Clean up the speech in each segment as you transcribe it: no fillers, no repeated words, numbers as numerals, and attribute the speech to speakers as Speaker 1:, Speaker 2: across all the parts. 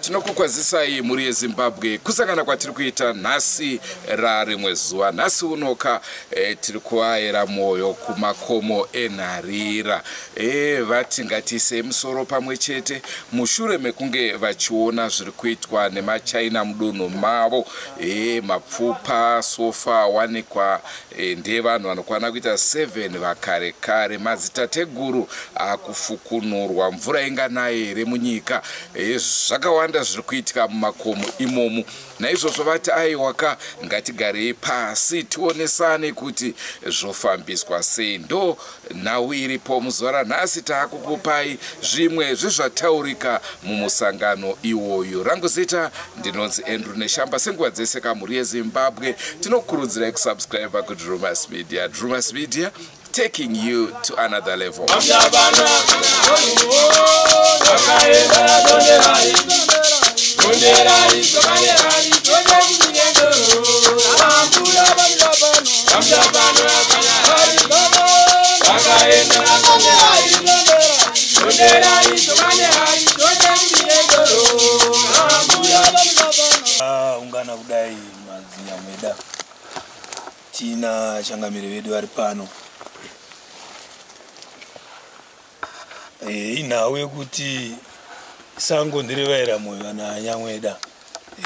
Speaker 1: Tinokukwazisai mhuri yeZimbabwe kusangana kwatiri kuita nhasi rarimwe zuva. Nhasi unoka tiri kuayera mwoyo kumakomo eNharira. Vati ngatiisei musoro pamwe chete mushure mekunge vachiona zviri kuitwa nemaChina mudunhu mavo. Mapfupa sofa awanikwa ndevanhu vanokwana kuita 7 vakare kare, madzitateguru akufukunurwa. Mvura inganaye here munyika? Zvakawanda zviri kuitika mumakomo imomo. Naizvozvo vati aiwaka, ngatigarei pasi tionesane kuti zvofambiswa sei. Ndo nhau iripo muzuva ranhasi. Taakukupai zvimwe zvezvataurika mumusangano iwoyu. Rangu zita ndinonzi Andrew Neshamba. Senguva dzese kamhuri yeZimbabwe, tinokurudzirai kusubscribe kuDrumas Media. Drumas Media, taking you to another level.
Speaker 2: Ungana kudai madzinyamweda, tina changamire vedu vari pano. Inhau yekuti sango nderevaera mwoyo vana Nyamweda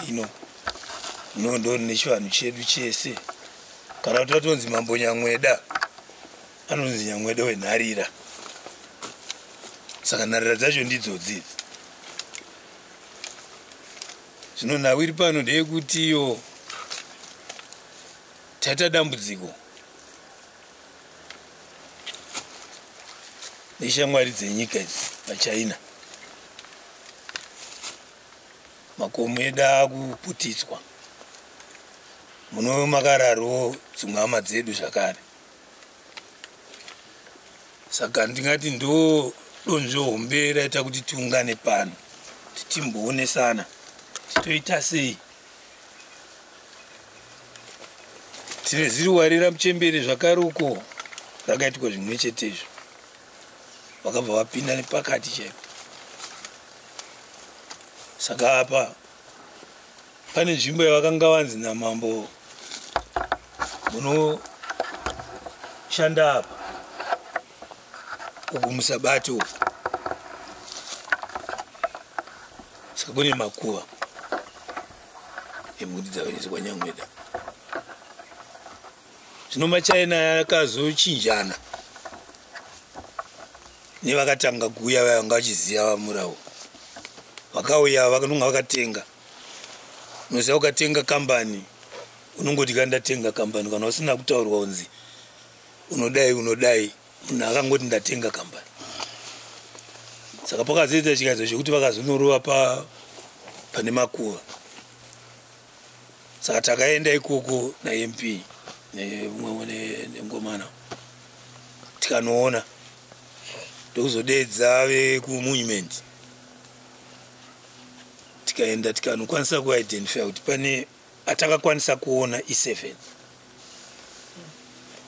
Speaker 2: ino ndo nechivanhu chedu chese. Kana kuti vatonzi mambo Nyamweda, anonzi Nyamweda wenharira. Saka nharira dzacho ndidzodzi idzi. Zvino nhau iri pano ndeyekuti iyo taita dambudziko neshamwari dzenyika idzi, vaChina. Makomo edu akuputitswa, muno makararwo dzimwe hama dzedu zvakare. Saka ndingati ndo donzvo hombe raita kuti tiungane pano, titimboonesana titoita sei. Tine ziriwarira muchembere zvakare uko rakaitwa zvimwe chetezvo, vakabva vapinda nepakati chaipo. Saka apa pane nzvimbo yavakanga vanzi namambo munoshanda apa uku musabati uku. Saka kune makuva emhuri dzavaiswa Nyamweda. Zvino maChina akazochinjana nevakatanga kuuya vaya vanga vachiziva vamurau, vakauya vakanonga vakatenga. Unoziva, ukatenga kambani unongoti ka ndatenga kambani, kana usina kutaurwa kunzi unodai unodai, munhu akangoti ndatenga kambani. Saka pakazoita chikadzo chekuti vakazonorova pane makuva. Saka takaenda ikoko naMP nengomana tikanoona, ndokuzodedza vekumonument, tikaenda tikanokwanisa kuidentify kuti pane atakakwanisa kuona i7.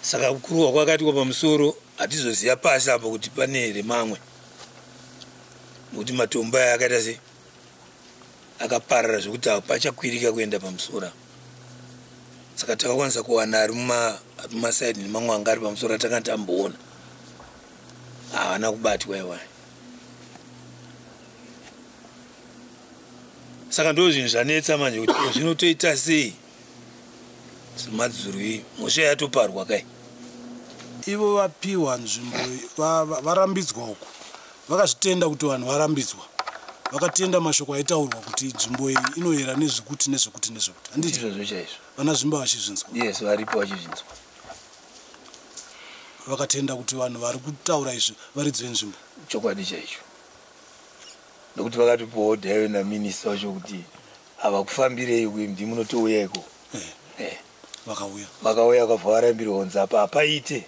Speaker 2: Saka kuruwa kwakaitwa pamusoro, hatizoziva pasi apo kuti pane here mamwe, nokuti matombo aya akaita sei, akaparara zvekuti hapachakwirika kuenda pamusoro. Saka takakwanisa kuwana ari mumasaidi nemamwe anga ari pamusoro atanga tamboona, havana kubatwa iwaya. Saka ndo zvinhu zvanetsa manje kuti zvinotoita sei semadzurwi, mhosva yatoparwa kai.
Speaker 3: Ivo vapiwa nzvimbo, varambidzwa uku, vakazvitenda kuti vanhu varambidzwa, vakatenda mashoko aitaurwa kuti nzvimbo iyi inoyera nezvekuti nezvekuti nezvekuti, handiti?
Speaker 2: Izvozvo chaizvo.
Speaker 3: Vana Zvimba vachizvinzwa?
Speaker 2: Yes, varipo vachizvinzwa.
Speaker 3: Vakatenda kuti vanhu vari kutaura izvi varidzi venzvimbo?
Speaker 2: Chokwadi chaicho, nokuti vakatipawo dhaiwe naminista wacho kuti Havakufambirei kuimdi, munotouya iko.
Speaker 3: Vakauya.
Speaker 2: Vakauya, vakabva varambirwa kunzi apa hapaite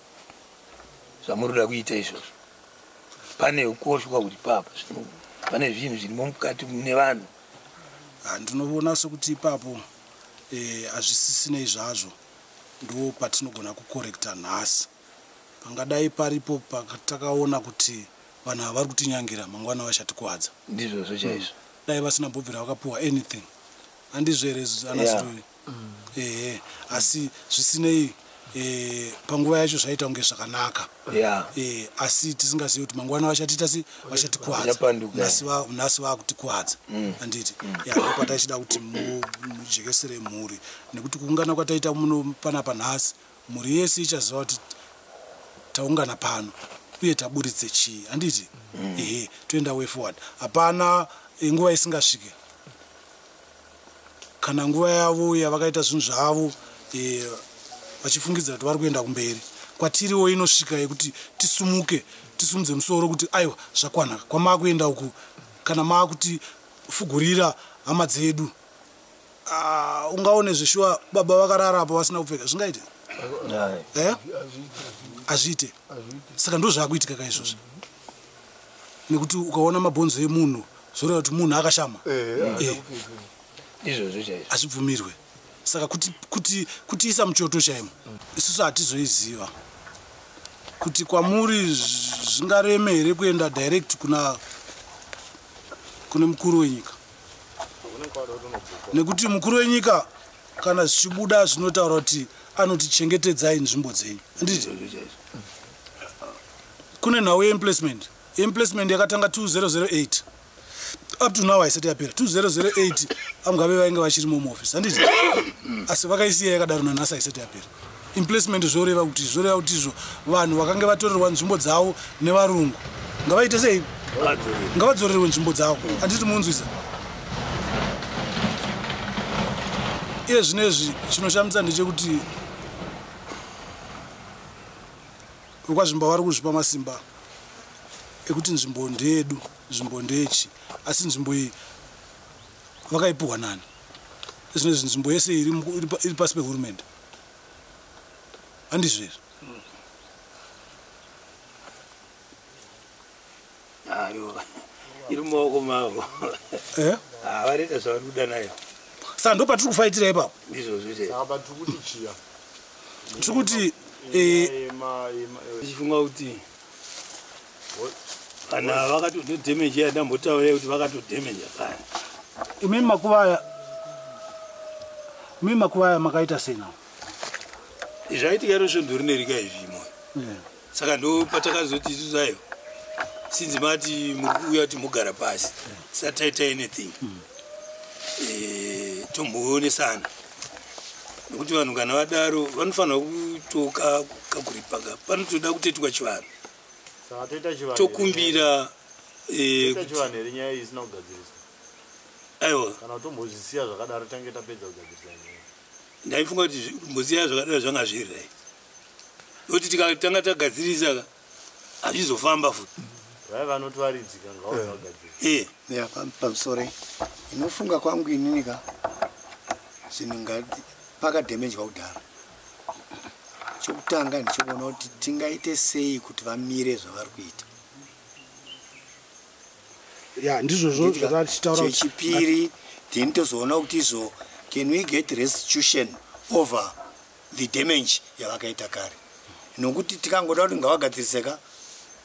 Speaker 2: zvamuri kuda kuita izvozvo, pane ukoshwa kuti papa pane zvinhu zvirimo mukati mune vanhu.
Speaker 3: Ndinoona sekuti ipapo hazvisisinei zvazvo, ndo patinogona kukorekta nhasi. Pangadai paripo patakaona kuti vanhu ava vari kutinyangira, mangwana vachatikwadza.
Speaker 2: Ndizvozvo chaizvo.
Speaker 3: Dai vasina mbobvira vakapuwa anything, handizvo here, anasiroi? Ehe, asi zvisinei, panguva yacho zvaita kunge zvakanaka. Asi tisingazivi kuti mangwana vachatiita sei, vachatikwadza.
Speaker 2: Vachapanduka.
Speaker 3: Nhasi vakutikwadza, handiti? Ya, ndopataichida kuti mujekesere mhuri, nekuti kuungana kwataita muno panapa nhasi, mhuri yese ichaziva kuti taungana pano uye taburitse chii, handiti? Ehe, toenda way forward. Hapana nguva isingasvike kana nguva yavo yavakaita zvinhu zvavo vachifungidzira kuti vari kuenda kumberi. Kwatiriwo inosvika yekuti tisumuke, tisumudze musoro kuti aiwa, zvakwana kwamaakuenda uku. Kana maakuti fugurira hama dzedu, ungaone zveshuwa baba vakarara apo vasina kupfeka, zvingaite?
Speaker 2: Hai.
Speaker 3: Hazviite. Saka ndo zvaakuitika kaizvozvi, nekuti ukaona mabhonzo emunhu zvoreva kuti munhu akashama.
Speaker 2: Izvozvo chaizvo.
Speaker 3: Hazvibvumirwe. Saka kutiisa muchoto chaimo, isusu hatizoiziva kuti kwamuri zvingareme here kuenda direct kune mukuru wenyika, nekuti mukuru wenyika kana zvichibuda zvinotaura kuti anotichengetedzai nzvimbo dzenyu, handiti?
Speaker 2: Izvozvo chaizvo.
Speaker 3: Kune nhau yeemplacement. Emplacement yakatanga 2008, up to now haisati yapera. 2008 aMugabe vainge vachirimo muofisi, handiti? Asi vakaisiya yakadaro, nanhasi haisati yapera emplacement. Zvoreva kuti izvo vanhu vakange vatorerwa nzvimbo dzavo nevarungu ngavaite sei?
Speaker 2: Vadzorere.
Speaker 3: Ngavadzorerwe nzvimbo dzavo, handiti? Munzwisa iye zvinezvi, chinoshamisa ndechekuti vekwaZvimba vari kuzvipa masimba ekuti nzvimbo ndeyedu, nzvimbo ndeyechi, asi nzvimbo iyi vakaipiwa nani? Zvinezvi nzvimbo yese iri pasi pehurumende, handizvo here?
Speaker 2: Ayo iri mumaoko mavo.
Speaker 3: Eh?
Speaker 2: Vareta zvavari kuda nayo.
Speaker 3: Saka ndo patiri kufaitira ipapo.
Speaker 2: Ndizvozvo chaizvo.
Speaker 4: Saka patiri kuti chiya?
Speaker 3: Tiri kuti
Speaker 2: tichifunga kuti kana vakatodhemeja, yandambotaura kuti vakatodhemeja kare.
Speaker 3: Imimi makuva aya makaita sei nawo?
Speaker 2: Zvaitika rosvondo rinerika izvimo. Saka ndo patakazoti isusu ayo, sinzi mati muri kuuya kuti mugara pasi tisati taita anything, tomboonesana, nekuti vanhu kana vadaro vanofanira kutoka kakuripaka, panotoda kutoitwa chivanhu.
Speaker 4: Saka toita chivanhu.
Speaker 2: Tokumbira
Speaker 4: Toita chivanhu here nyaya iyi isina kugadziriswa?
Speaker 2: Aiwa.
Speaker 4: Kana kutombozvisiya zvakadaro, tange tapedza kugadzirisa nyaya?
Speaker 2: Ndaifunga kuti kumbosiya zvakadaro zvanga zviri right, nokuti tikatanga tagadzirisa ka, hazvizofamba futi.
Speaker 4: Vai vanoti varidzika ngavazi vagadzirisa.
Speaker 5: Ya, pamusoro inofunga kwangu inini ka, zvinhu pakadhemejwa kudhara. Chokutanga ndechekuona kuti tingaite sei kuti vamire zvavari kuita.
Speaker 3: Ya, ndizvozvo zvatachitaura.
Speaker 5: Chechipiri, then tozoona kuti izvo can we get restitution over the damage yavakaita kare, nokuti tikangoda kuti ngavagadziriseka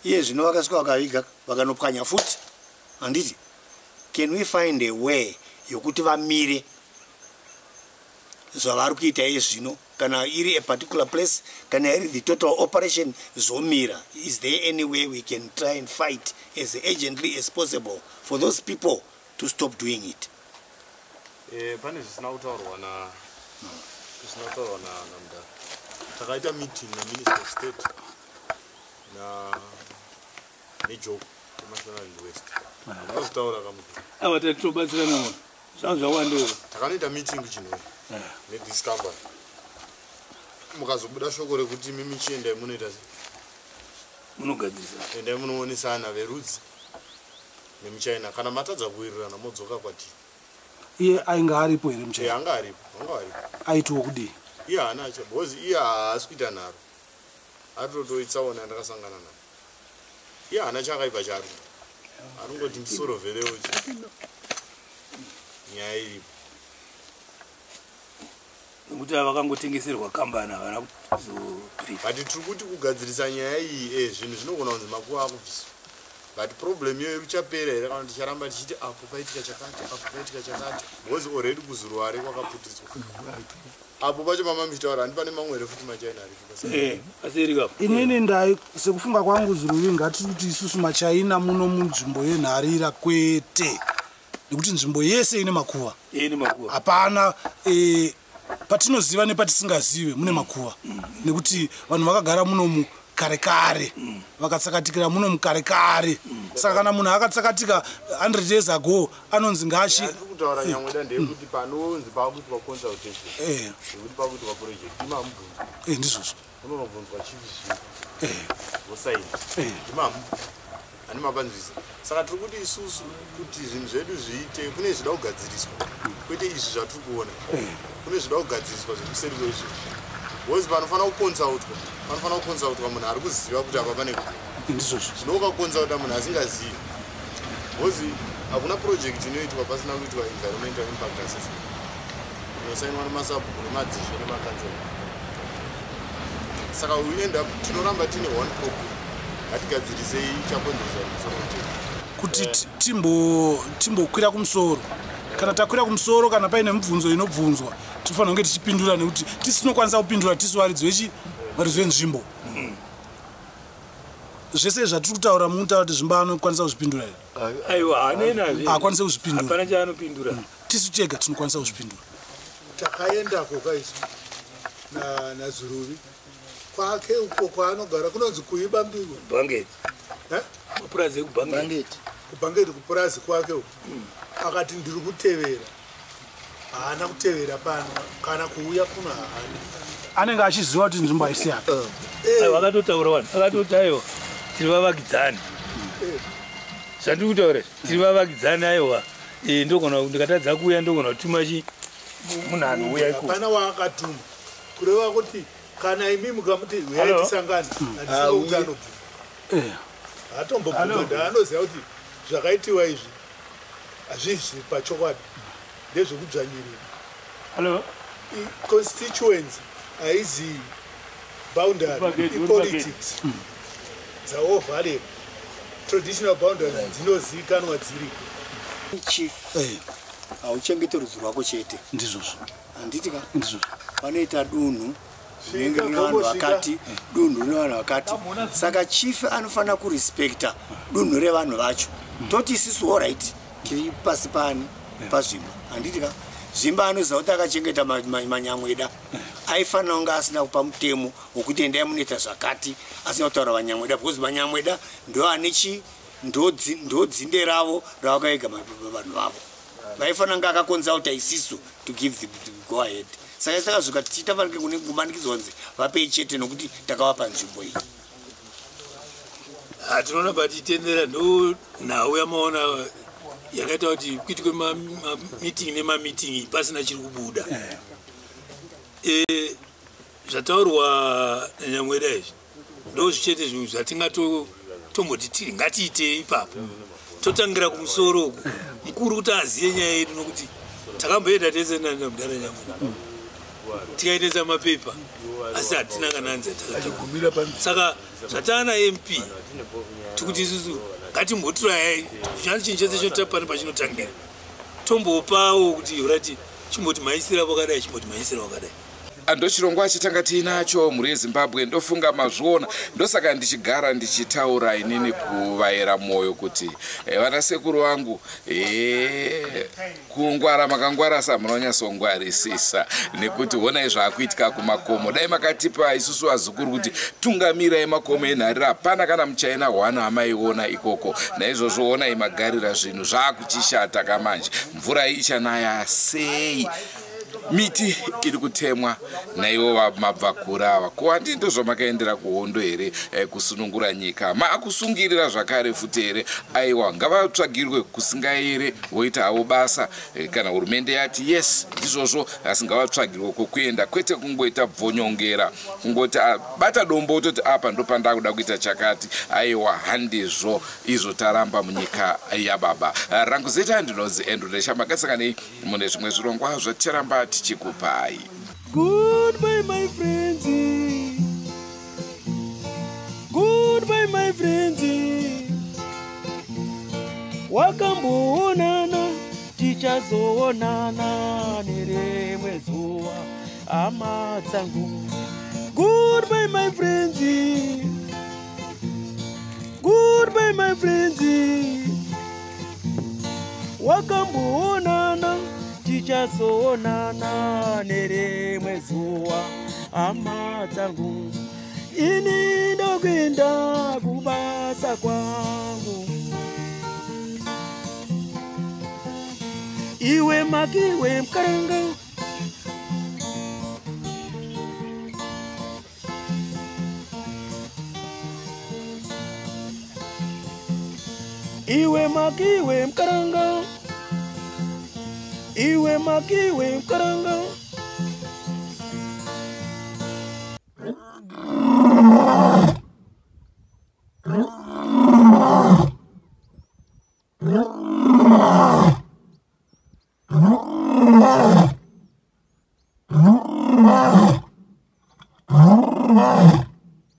Speaker 5: iye zvino, vakasvika vakaviga, vakanopwanya futi, handiti? Can we find a way yokuti vamire zvavari kuita iye zvino, kana iri a particular place, kana iri the total operation zomira? Is there any way we can try and fight as urgently as possible for those people to stop doing it?
Speaker 4: Pane zvisina kutaurwa na zvisina kutaurwa namudhara. Takaita meeting naMinister of State na nejoko eMashonaland West. Hamuna kamutu?
Speaker 2: Ava tatitobatsirana, zvanga zvawandewo.
Speaker 4: Takanoita meeting kuChinhoyi nethis company. Mukazobuda shoko rekuti mimi chiendai munoita sei?
Speaker 2: Munogadzirisa.
Speaker 4: Endai munoonesana verudzi nemuchina. Kana matadza kuwirirana, modzoka kwatiri.
Speaker 3: Iye ainge aripo here muchina?
Speaker 4: Anga aripo, anga aripo.
Speaker 3: Aitiwo kudii?
Speaker 4: Iye haana cha, because iye haasi kuita nharo, atotoitsaona ndakasangana naye. Iye haana chakaipa chaari kuita, arongoti ndisorovherewo nyaya iripo.
Speaker 2: Nekuti vakangotengeserwa kambani, havana kuzobrief.
Speaker 4: But tiri kuti kugadzirisa nyaya iyi, zvinhu zvinogona kunzi makuva akubviswa, but problem iyoyo ichapera here kana ticharamba tichiti apo paitika chakati, apo paitika chakati? Because already kuZuruware kwakaputidzwa apo pacho mama muchitaura, handi pane mamwe here futi machaina aripo?
Speaker 2: Paseri kapo.
Speaker 3: Inini ndai sekufunga kwangu, Zuruvi, ngatiri kuti isusu machaina muno munzvimbo yeNharira kwete, nekuti nzvimbo yese ine makuva.
Speaker 2: Ine makuva.
Speaker 3: Hapana patinoziva nepatisingazive mune makuva, nekuti vanhu vakagara munomu kare kare, vakatsakatikira munomu kare kare. Saka kana munhu akatsakatika 100 years ago, anonzi ngachi
Speaker 4: Tiri kutaura nyamweda ndeyekuti panonzi paakuitwa consultation yekuti pakuitwa project, imamubvunzwa.
Speaker 3: Ndizvozvo.
Speaker 4: Unonobvunzwa chief zvinhu, vosaina, imamu hani mapanzwisa. Saka tiri kuti isusu kuti zvinhu zvedu zviite, kune zvida kugadziriswa, kwete izvi zvatiri kuona. Kune zvida kugadziriswa zvekuseri kweizvi, because panofanira kuconsultwa, panofanira kuconsultwa munhu ari kuziva kuti apa pane guva.
Speaker 3: Ndizvozvo.
Speaker 4: Zvino ukaconsulta munhu asingazivi, because hakuna project inoitwa pasina kuitwa environmental impact assessment inosainwa nemasabhuku nemadzishe nemakanzera. Saka we end up tinoramba tine one problem. Ngatigadzirisei chakonzeresa musoro utema.
Speaker 3: Kuti timbokwira kumusoro. Kana takwira kumusoro, kana paine mibvunzo inobvunzwa, tinofanira kunge tichipindura, nekuti tisinokwanisa kupindura tisu varidzi vechi varidzi venzvimbo. Zvese zvatiri kutaura, mukutaura kuti Zvimba anokwanisa kuzvipindura here?
Speaker 2: Aiwa, hanena.
Speaker 3: Haakwanisi kuzvipindura.
Speaker 2: Hapana chaanopindura.
Speaker 3: Tisu tega tinokwanisa kuzvipindura.
Speaker 6: Takaendako kaisu naZuruvi kwake uko kwaanogara, kunonzi kuiba mbiko.
Speaker 2: Bhangeti.
Speaker 6: Eh?
Speaker 2: Mapurazi ekuBhangeti.
Speaker 6: KuBhangeti, kupurazi kwake uko. Akati ndiri kutevera, haana kutevera pano kana kuuya kuno, haana.
Speaker 3: Anenge achiziva kuti nzvimbo haisi yake.
Speaker 2: Aiwa, akatotaura wani, akatoti aiwa, tiri vavakidzani. Zvandiri kutaura izvi, tiri vavakidzani. Aiwa, ndogona ndikatadza kuuya, ndogona kutuma chi munhu anouya ikoko.
Speaker 6: Hapana waakatuma, kureva kuti kana imi mukamuti uyai
Speaker 2: Hello?
Speaker 6: tisangane, handisiwo kuti anobvuma. Haatombobvuma, ndaanoziva kuti zvakaitiwa izvi hazvizvi pachokwadi, ndezvekudzvanyirira.
Speaker 2: Hallo?
Speaker 6: Constituency haizi boundary.
Speaker 2: Uri
Speaker 6: Ipolitics dzaoverlap, traditional boundaries dzinozivikanwa dziriko.
Speaker 5: Chief, hauchengeti rudzi rwako chete.
Speaker 3: Ndizvozvo.
Speaker 5: Handiti ka?
Speaker 3: Ndizvozvo.
Speaker 5: Panoita dunhu rinenge
Speaker 6: Svika,
Speaker 5: rine vanhu
Speaker 6: gogo, svika.
Speaker 5: vakati, dunhu rine vanhu vakati. Saka chief anofanira kurespekta dunhu revanhu vacho. Toti isusu, alright, tiri pasi pani paZvimba, handiti ka? Zvimba anoziva kuti akachengeta manyamweda. Aifanira kunge asina kupa mutemo wekuti endai munoita zvakati asina kutaura vanyamweda, because vanyamweda ndo ane chi ndo dzinde ravo ravakaega vanhu vavo. Vaifanira kunge akakonsulta isisu to give the go ahead. Saka isi takazvika tichiita fanike kune kumanikidzwa kunzi vapei chete nokuti takavapa nzvimbo iyi.
Speaker 2: Tinoona patitendera, ndo nhau yamaona yakaita kuti kuitwe mameeting nemameeting pasina chiri kubuda. Zvataurwa nanyamweda izvi ndo zvichete zvinhu zvatingatomboti tiri ngatiitei ipapo, totangira kumusoro uku, mukuru kuti aziye nyaya yedu, nokuti takamboenda tese namudara Nyamweda, tikaendesa mapepa, asi hatina kana hanzi yatakataura. Saka zvataana MP, tikuti isusu ngatimboturayai chani chinhu chese chota pane pachinotangira, tombopawo kuti rati chimboti maisira wakadai, chimboti maisira wakadai.
Speaker 1: Ndochirongwa chatanga tiinacho, mhuri yeZimbabwe. Ndofunga mazviona. Ndosaka ndichigara ndichitaura inini kuvayera mwoyo kuti vanasekuru vangu, kungwara makangwara, samunonyatsongwarisisa, nekuti honai zvaakuitika kumakomo. Dai makatipa isusu vazukuru kuti tungamirai makomo enharira, hapana kana muchaina hwana amaiona ikoko. Naizvozvo honai magarira zvinhu zvaakuchishata kamanje. Mvura ichanaya sei? Miti iri kutemwa naivo mabvakura ava. Ko handii ndozvamakaendera kuhondo here kusunungura nyika? Maakusungirira zvakare futi here? Aiwa, ngavatsvagirwe kusingaere voita havo basa. Kana hurumende yati yes, ndizvozvo, asi ngavatsvagirwe kwokuenda, kwete kungoita bvonyongera, kungoti bata dombo utoti apa ndopandakuda kuita chakati. Aiwa, handizvo izvo, taramba munyika yababa. Rangu zita ndinonzi Andrew Neshamba. Ngatisanganei mune zvimwe zvirongwa zvaticharamba tichikupai.
Speaker 7: Goodbye, my friends. Goodbye, my friends. Wakamboonana, tichazoonana nerimwe zuva, hama dzangu. Goodbye, my friends. Goodbye, my friends. Wakamboonana, tichazoonana nerimwe zuva, hama dzangu. Ini ndokuenda kubasa kwangu. Iwe makiwe mukaranga. Iwe makiwe mukaranga. Iwe makiwe mukaranga.